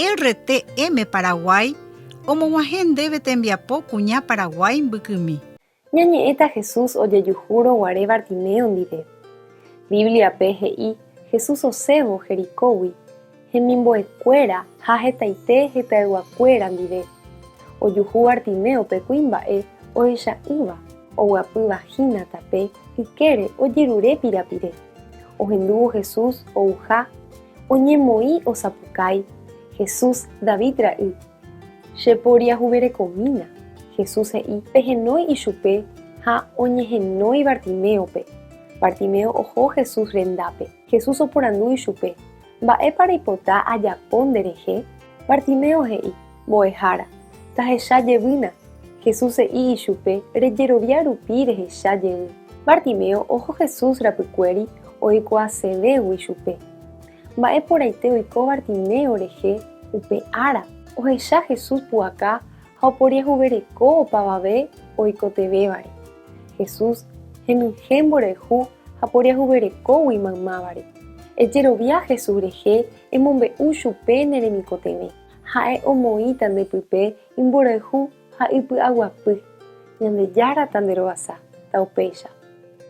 RTM Paraguay omog̃uahẽ ndéve tembiapo kuña Paraguái mbykymi. Ñañe'ẽta Jesús ojejuhúrõ guare Bartimeo ndive. Bíbliape he'i Jesús osẽvo Jericógui, hemimbo'ekuéra ha hetaite hetãyguakuéra ndive, ojuhu Bartiméope kuimba'e ohecha'ỹva oguapýva hína tape ykére ojerure pirapire. Ohendúvo Jesús ouha, oñemoĩ osapukái, Jesús, David ra'y! Che poriahuverekomína. Jesús he'i, Pehenói ichupe ha oñehenói Bartiméope. Bartimeo oho Jesús rendápe. Jesús oporandu ichupe, Mba'épa reipota ajapo nderehe? Bartimeo he'i, Mbo'ehára, tahecha jevýna. Jesús he'i ichupe, Rejerovia rupi rehecha jevy. Bartimeo oho Jesús rapykuéri oikuaasevégui chupe. Mba'e porãite oiko Bartimeo rehe upe ára, ohecha Jesús pu'aka ha oporiahuvereko opavave oikotevẽvare. Jesús henyhẽ mborayhu ha poriahuverekógui maymávare. Ejerovia Jesús rehe emombe'u chupe ne remikotevẽ. Ha'e omoĩta nde pype imborayhu ha ipy'aguapy. Ñandejára tanderovasa. Taupéicha.